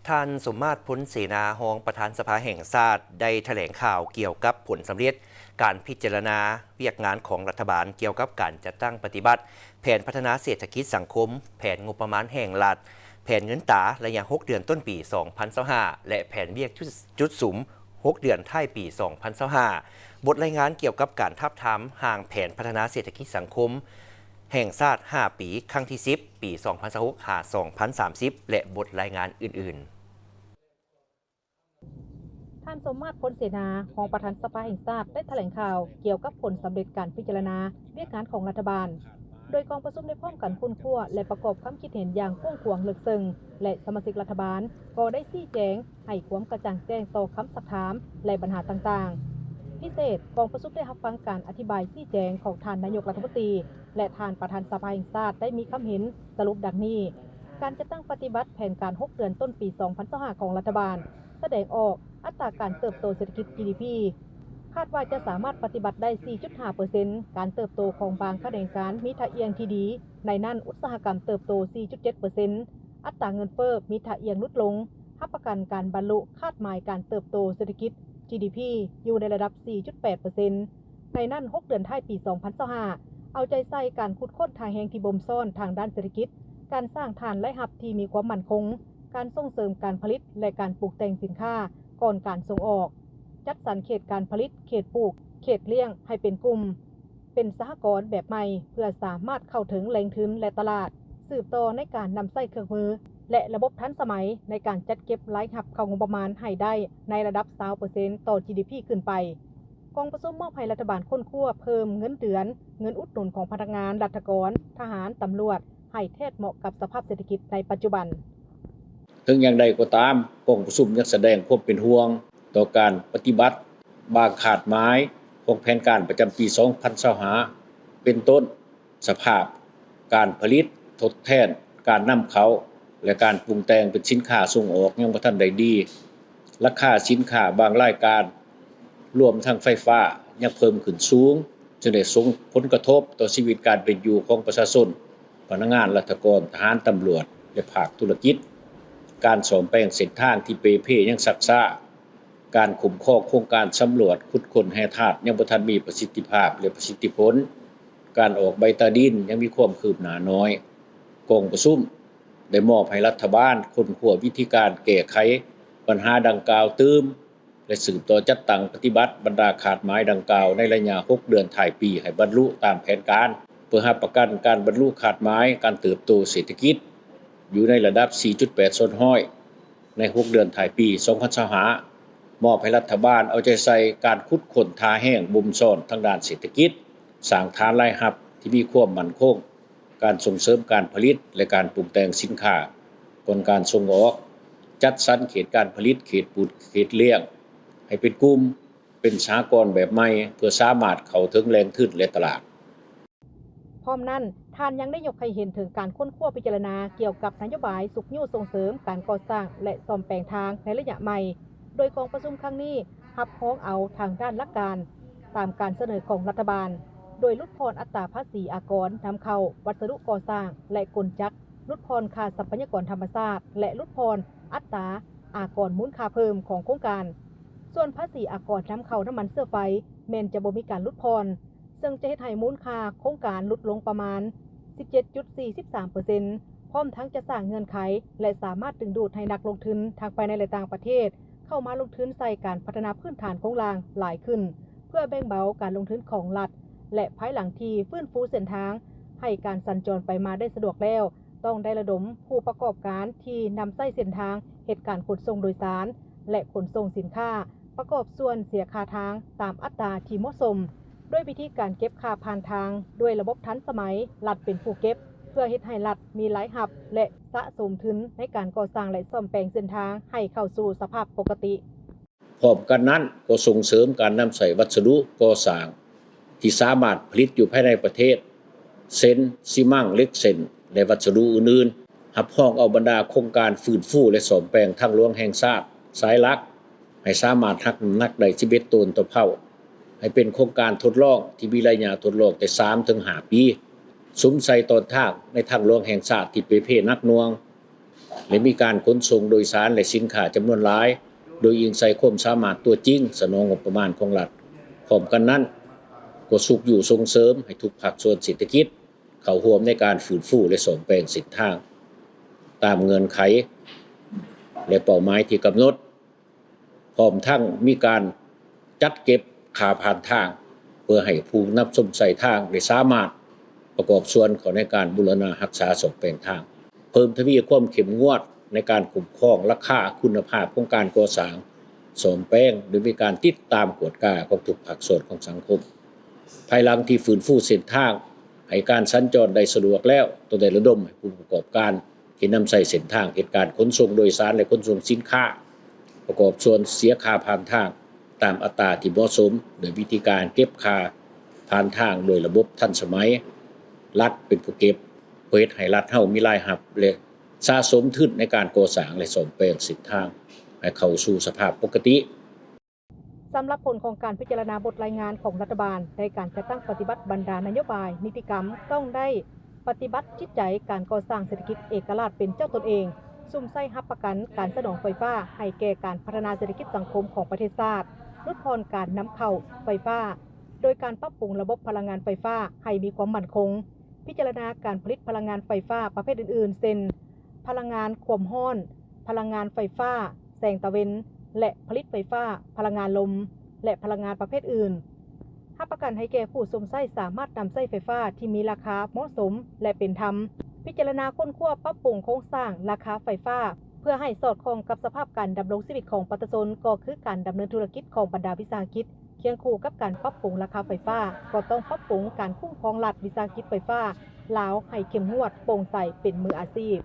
ທ່ານ ສົມມາດ ພົນເສນາ ຮອງປະທານສະພາແຫ່ງຊາດ ໄດ້ຖະແຫຼງຂ່າວກ່ຽວກັບຜົນສຳເລັດການພິຈາລະນາວຽກງານຂອງລັດຖະບານ ກ່ຽວກັບການຈັດຕັ້ງປະຕິບັດແຜນພັດທະນາເສດຖະກິດສັງຄົມ, ແຜນງົບປະມານແຫ່ງລັດ, ແຜນເງິນຕາໄລຍະຫົກເດືອນຕົ້ນປີສອງພັນຊາວຫ້າ ແລະ ແຜນວຽກຈຸດ ຈຸດສຸມຫົກເດືອນທ້າຍປີສອງພັນຊາວຫ້າ, ບົດລາຍງານກ່ຽວກັບການທາບທາມຮ່າງແຜນພັດທະນາເສດຖະກິດສັງຄົມ ແຫ່ງຊາດຫ້າປີ ຄັ້ງທີສິບ ປີສອງພັນຊາວຫົກ ຫາ ສອງພັນສາມສິບ ແລະ ບົດລາຍງານອື່ນໆ. ທ່ານ ສົມມາດ ພົນເສນາ ຮອງປະທານສະພາແຫ່ງຊາດ ໄດ້ຖະແຫຼງຂ່າວກ່ຽວກັບຜົນສຳເລັດການພິຈາລະນາວຽກງານຂອງລັດຖະບານ ໂດຍກອງປະຊຸມໄດ້ພ້ອມກັນຄົ້ນຄວ້າ ແລະ ປະກອບຄຳຄິດເຫັນຢ່າງກວ້າງຂວາງເລິກເຊິ່ງ ແລະ ສະມາຊິກລັດຖະບານກໍໄດ້ຊີ້ແຈງ ໃຫ້ຄວາມກະຈ່າງແຈ້ງຕໍ່ຄຳຊັກຖາມ ແລະ ບັນຫາຕ່າງໆ. ພິເສດ, ກອງປະຊຸມໄດ້ຮັບຟັງການອະທິບາຍຊີ້ແຈງຂອງທ່ານນາຍົກລັດຖະມົນຕີ ແລະ ທ່ານປະທານສະພາແຫ່ງຊາດ ໄດ້ມີຄຳເຫັນສະຫຼຸບດັ່ງນີ້: ການຈັດຕັ້ງປະຕິບັດແຜນການຫົກເດືອນຕົ້ນປີສອງພັນຊາວຫ້າຂອງລັດຖະບານ ສະແດງອອກອັດຕາການເຕີບໂຕເສດຖະກິດ ຈີດີພີ ຄາດວ່າຈະສາມາດປະຕິບັດໄດ້ສີ່ຈຸດຫ້າເປີເຊັນ, ການເຕີບໂຕຂອງບາງຂະແໜງການມີທ່າອ່ຽງທີ່ດີ, ໃນນັ້ນອຸດສາຫະກຳເຕີບໂຕສີ່ຈຸດເຈັດເປີເຊັນ, ອັດຕາເງິນເຟີ້ມີທ່າອ່ຽງຫຼຸດລົງ, ຮັບປະກັນການບັນລຸຄາດໝາຍການເຕີບໂຕເສດຖະກິດ ຈີດີພີ ຢູ່ໃນລະດັບສີ່ຈຸດແປດເປີເຊັນ, ໃນນັ້ນຫົກເດືອນທ້າຍປີສອງພັນຊາວຫ້າ ເອົາໃຈໃສ່ການຂຸດຄົ້ນທ່າແຮງທີ່ບົ່ມຊ້ອນທາງດ້ານເສດຖະກິດ, ການສ້າງຖານລາຍຮັບທີ່ມີຄວາມໝັ້ນຄົງ, ການສົ່ງເສີມການຜະລິດ ແລະ ການປຸງແຕ່ງສິນຄ້າກ່ອນການສົ່ງອອກ, ຈັດສັນເຂດການຜະລິດ, ເຂດປູກ, ເຂດລ້ຽງໃຫ້ເປັນກຸ່ມ, ເປັນສະຫະກອນແບບໃໝ່ ເພື່ອສາມາດເຂົ້າເຖິງແຫຼ່ງທຶນ ແລະ ຕະຫຼາດ, ສືບຕໍ່ໃນການນຳໃຊ້ເຄື່ອງມື ແລະ ລະບົບທັນສະໄໝໃນການຈັດເກັບລາຍຮັບເຂົ້າງົບປະມານໃຫ້ໄດ້ໃນລະດັບຊາວເປີເຊັນຕໍ່ ຈີດີພີ ຂຶ້ນໄປ. ກອງປະຊຸມມອບໃຫ້ລັດຖະບານຄົ້ນຄວ້າເພີ່ມເງິນເດືອນ, ເງິນອຸດໜູນຂອງພະນັກງານ, ລັດຖະກອນ, ທະຫານ, ຕຳຫຼວດ ໃຫ້ແທດເໝາະກັບສະພາບເສດຖະກິດໃນປັດຈຸບັນ. ເຖິງຢ່າງໃດກໍຕາມ, ກອງປະຊຸມຍັງສະແດງຄວາມເປັນຫ່ວງຕໍ່ການປະຕິບັດບາງຄາດໝາຍຂອງແຜນການປະຈຳປີສອງພັນຊາວຫ້າ ເປັນຕົ້ນ ສະພາບການຜະລິດທົດແທນການນຳເຂົ້າ ແລະ ການປຸງແຕ່ງເປັນສິນຄ້າສົ່ງອອກຍັງບໍ່ທັນໄດ້ດີ, ລາຄາສິນຄ້າບາງລາຍການ ລວມທັງໄຟຟ້າ ຍັງເພີ່ມຂຶ້ນສູງ, ຈຶ່ງໄດ້ສົ່ງຜົນກະທົບຕໍ່ຊີວິດການເປັນຢູ່ຂອງປະຊາຊົນ, ພະນັກງານລັດຖະກອນ, ທະຫານ, ຕຳຫຼວດ ແລະ ພາກທຸລະກິດ. ການສ້ອມແປງເສັ້ນທາງທີ່ເປ່ເພຍັງຊັກຊ້າ, ການຄຸ້ມຄອງໂຄງການສຳຫຼວດຂຸດຄົ້ນແຮ່ທາດຍັງບໍ່ທັນມີປະສິດທິພາບ ແລະ ປະສິດທິຜົນ, ການອອກໃບຕາດິນຍັງມີຄວາມຄືບໜ້າໜ້ອຍ. ກອງປະຊຸມໄດ້ມອບໃຫ້ລັດຖະບານຄົ້ນຄວ້າວິທີການແກ້ໄຂບັນຫາດັ່ງກ່າວຕື່ມ ແລະ ສືບຕໍ່ຈັດຕັ້ງປະຕິບັດບັນດາຄາດໝາຍດັ່ງກ່າວໃນໄລຍະຫົກເດືອນທ້າຍປີໃຫ້ບັນລຸຕາມແຜນການ ເພື່ອຮັບປະກັນການບັນລຸຄາດໝາຍການເຕີບໂຕເສດຖະກິດຢູ່ໃນລະດັບສີ່ຈຸດແປດສ່ວນຮ້ອຍ ໃນຫົກເດືອນທ້າຍປີສອງພັນຊາວຫ້າ ມອບໃຫ້ລັດຖະບານເອົາໃຈໃສ່ການຂຸດຄົ້ນທ່າແຮງບົ່ມຊ້ອນທາງດ້ານເສດຖະກິດ, ສ້າງຖານລາຍຮັບທີ່ມີຄວາມໝັ້ນຄົງ, ການສົ່ງເສີມການຜະລິດ ແລະ ການປຸງແຕ່ງສິນຄ້າກ່ອນການສົ່ງອອກ, ຈັດສັນເຂດການຜະລິດ, ເຂດປູກ, ເຂດລ້ຽງ ໃຫ້ເປັນກຸ່ມ, ເປັນສະຫະກອນແບບໃໝ່ ເພື່ອສາມາດເຂົ້າເຖິງແຫຼ່ງທຶນ ແລະ ຕະຫຼາດ. ພ້ອມນັ້ນ, ທ່ານຍັງໄດ້ຍົກໃຫ້ເຫັນເຖິງການຄົ້ນຄວ້າພິຈາລະນາກ່ຽວກັບນະໂຍບາຍຊຸກຍູ້ສົ່ງເສີມການກໍ່ສ້າງ ແລະ ສ້ອມແປງທາງໃນໄລຍະໃໝ່, ໂດຍກອງປະຊຸມຄັ້ງນີ້ຮັບຮອງເອົາທາງດ້ານຫຼັກການຕາມການສະເໜີຂອງລັດຖະບານ, ໂດຍຫຼຸດຜ່ອນອັດຕາພາສີອາກອນນຳເຂົ້າວັດສະດຸກໍ່ສ້າງ ແລະ ກົນຈັກ, ຫຼຸດຜ່ອນຄ່າຊັບພະຍາກອນທຳມະຊາດ ແລະ ຫຼຸດຜ່ອນອັດຕາອາກອນມູນຄ່າເພີ່ມຂອງໂຄງການ. ສ່ວນພາສີອາກອນນຳເຂົ້ານ້ຳມັນເຊື້ອໄຟ ແມ່ນຈະບໍ່ມີການຫຼຸດຜ່ອນ, ເຊິ່ງຈະເຮັດໃຫ້ມູນຄ່າໂຄງການຫຼຸດລົງປະມານສິບເຈັດຈຸດສີ່ສິບສາມເປີເຊັນ, ພ້ອມທັງຈະສ້າງເງື່ອນໄຂ ແລະ ສາມາດດຶງດູດໃຫ້ນັກລົງທຶນທັງພາຍໃນ ແລະ ຕ່າງປະເທດ ເຂົ້າມາລົງທຶນໃສ່ການພັດທະນາພື້ນຖານໂຄງລ່າງຫຼາຍຂຶ້ນ, ເພື່ອແບ່ງເບົາການລົງທຶນຂອງລັດ ແລະ ພາຍຫຼັງທີ່ຟື້ນຟູເສັ້ນທາງໃຫ້ການສັນຈອນໄປມາໄດ້ສະດວກແລ້ວ, ຕ້ອງໄດ້ລະດົມຜູ້ປະກອບການທີ່ນຳໃຊ້ເສັ້ນທາງເຮັດການຂົນສົ່ງໂດຍສານ ແລະ ຂົນສົ່ງສິນຄ້າ ປະກອບສ່ວນເສຍຄ່າທາງຕາມອັດຕາທີ່ເໝາະສົມ, ດ້ວຍວິທີການເກັບຄ່າຜ່ານທາງດ້ວຍລະບົບທັນສະໄໝ, ລັດເປັນຜູ້ເກັບ, ເພື່ອເຮັດໃຫ້ລັດມີລາຍຮັບ ແລະ ສະສົມທຶນໃນການກໍ່ສ້າງ ແລະ ສ້ອມແປງເສັ້ນທາງໃຫ້ເຂົ້າສູ່ສະພາບປົກກະຕິ. ພ້ອມກັນນັ້ນກໍສົ່ງເສີມການນຳໃຊ້ວັດສະດຸກໍ່ສ້າງທີ່ສາມາດຜະລິດຢູ່ພາຍໃນປະເທດ ເຊັ່ນ ຊີມັງ, ເຫຼັກເສັ້ນ ແລະ ວັດສະດຸອື່ນໆ, ຮັບຮອງເອົາບັນດາໂຄງການຟື້ນຟູ ແລະ ສ້ອມແປງທາງຫຼວງແຫ່ງຊາດສາຍຫຼັກ ໃຫ້ສາມາດຮັບນ້ຳໜັກໄດ້ສິບເອັດໂຕນຕໍ່ເພົາ, ໃຫ້ເປັນໂຄງການທົດລອງທີ່ມີໄລຍະທົດລອງແຕ່ສາມເຖິງຫ້າປີ, ສຸມໃສ່ຕອນທາງໃນທາງຫຼວງແຫ່ງຊາດທີ່ເປ່ເພໜັກໜ່ວງ, ແລະ ມີການຂົນສົ່ງໂດຍສານ ແລະ ສິນຄ້າຈຳນວນຫຼາຍ ໂດຍອີງໃສ່ຄວາມສາມາດຕົວຈິງ ສະໜອງງົບປະມານຂອງລັດ. ພ້ອມກັນນັ້ນ ກໍຊຸກຍູ້ສົ່ງເສີມໃຫ້ທຸກພາກສ່ວນເສດຖະກິດເຂົ້າຮ່ວມໃນການຟື້ນຟູ ແລະ ສ້ອມແປງເສັ້ນທາງ ຕາມເງື່ອນໄຂ ແລະ ເປົ້າໝາຍທີ່ກຳນົດ. ພ້ອມທັງມີການຈັດເກັບຄ່າຜ່ານທາງ ເພື່ອໃຫ້ຜູ້ນຳຊົມໃຊ້ທາງໄດ້ສາມາດປະກອບສ່ວນເຂົ້າໃນການບູລະນະຮັກສາສ້ອມແປງທາງ, ເພີ່ມທະວີຄວາມເຂັ້ມງວດໃນການຄຸ້ມຄອງລາຄາຄຸນນະພາບຂອງການກໍ່ສ້າງສ້ອມແປງ ໂດຍມີການຕິດຕາມກວດກາຂອງທຸກພາກສ່ວນຂອງສັງຄົມ. ພາຍຫຼັງທີ່ຟື້ນຟູເສັ້ນທາງໃຫ້ການສັນຈອນໄດ້ສະດວກແລ້ວ, ຕ້ອງໄດ້ລະດົມໃຫ້ຜູ້ປະກອບການ ທີ່ນຳໃຊ້ເສັ້ນທາງເຮັດການຂົນສົ່ງໂດຍສານ ແລະ ຂົນສົ່ງສິນຄ້າ ປະກອບສ່ວນເສຍຄ່າຜ່ານທາງຕາມອັດຕາທີ່ເໝາະສົມ ໂດຍວິທີການເກັບຄ່າຜ່ານທາງໂດຍລະບົບທັນສະໄໝ, ລັດເປັນຜູ້ເກັບ ເພື່ອເຮັດໃຫ້ລັດເຮົາມີລາຍຮັບ ແລະ ສະສົມທຶນໃນການກໍ່ສ້າງ ແລະ ສ້ອມແປງເສັ້ນທາງໃຫ້ເຂົ້າສູ່ສະພາບປົກກະຕິ. ສຳລັບຜົນຂອງການພິຈາລະນາບົດລາຍງານຂອງລັດຖະບານ ແລະ ການຈັດຕັ້ງປະຕິບັດບັນດານະໂຍບາຍນິຕິກຳ ຕ້ອງໄດ້ປະຕິບັດຈິດໃຈການກໍ່ສ້າງເສດຖະກິດເອກະລາດເປັນເຈົ້າຕົນເອງ, ສຸມໃສ່ຮັບປະກັນການສະໜອງໄຟຟ້າໃຫ້ແກ່ການພັດທະນາເສດຖະກິດສັງຄົມຂອງປະເທດຊາດ, ຫຼຸດຜ່ອນການນຳເຂົ້າໄຟຟ້າ ໂດຍການປັບປຸງລະບົບພະລັງງານໄຟຟ້າໃຫ້ມີຄວາມໝັ້ນຄົງ, ພິຈາລະນາການຜະລິດພະລັງງານໄຟຟ້າປະເພດອື່ນໆ ເຊັ່ນ ພະລັງງານຄວາມຮ້ອນ, ພະລັງງານໄຟຟ້າແສງຕາເວັນ ແລະ ຜະລິດໄຟຟ້າ, ພະລັງງານລົມ ແລະ ພະລັງງານປະເພດອື່ນ. ຮັບປະກັນໃຫ້ແກ່ຜູ້ຊົມໃຊ້ສາມາດນຳໃຊ້ໄຟຟ້າທີ່ມີລາຄາເໝາະສົມ ແລະ ເປັນທຳ. ພິຈາລະນາຄົ້ນຄວ້າປັບປຸງໂຄງສ້າງລາຄາໄຟຟ້າ ເພື່ອໃຫ້ສອດຄ່ອງກັບສະພາບການດຳລົງຊີວິດຂອງປະຊາຊົນ ກໍຄືການດຳເນີນທຸລະກິດຂອງບັນດາວິສາຫະກິດ. ຄຽງຄູ່ກັບການປັບປຸງລາຄາໄຟຟ້າ, ກໍຕ້ອງປັບປຸງການຄຸ້ມຄອງລັດວິສາຫະກິດໄຟຟ້າລາວໃຫ້ເຂັ້ມງວດ, ໂປ່ງໃສ, ເປັນມືອາຊີບ.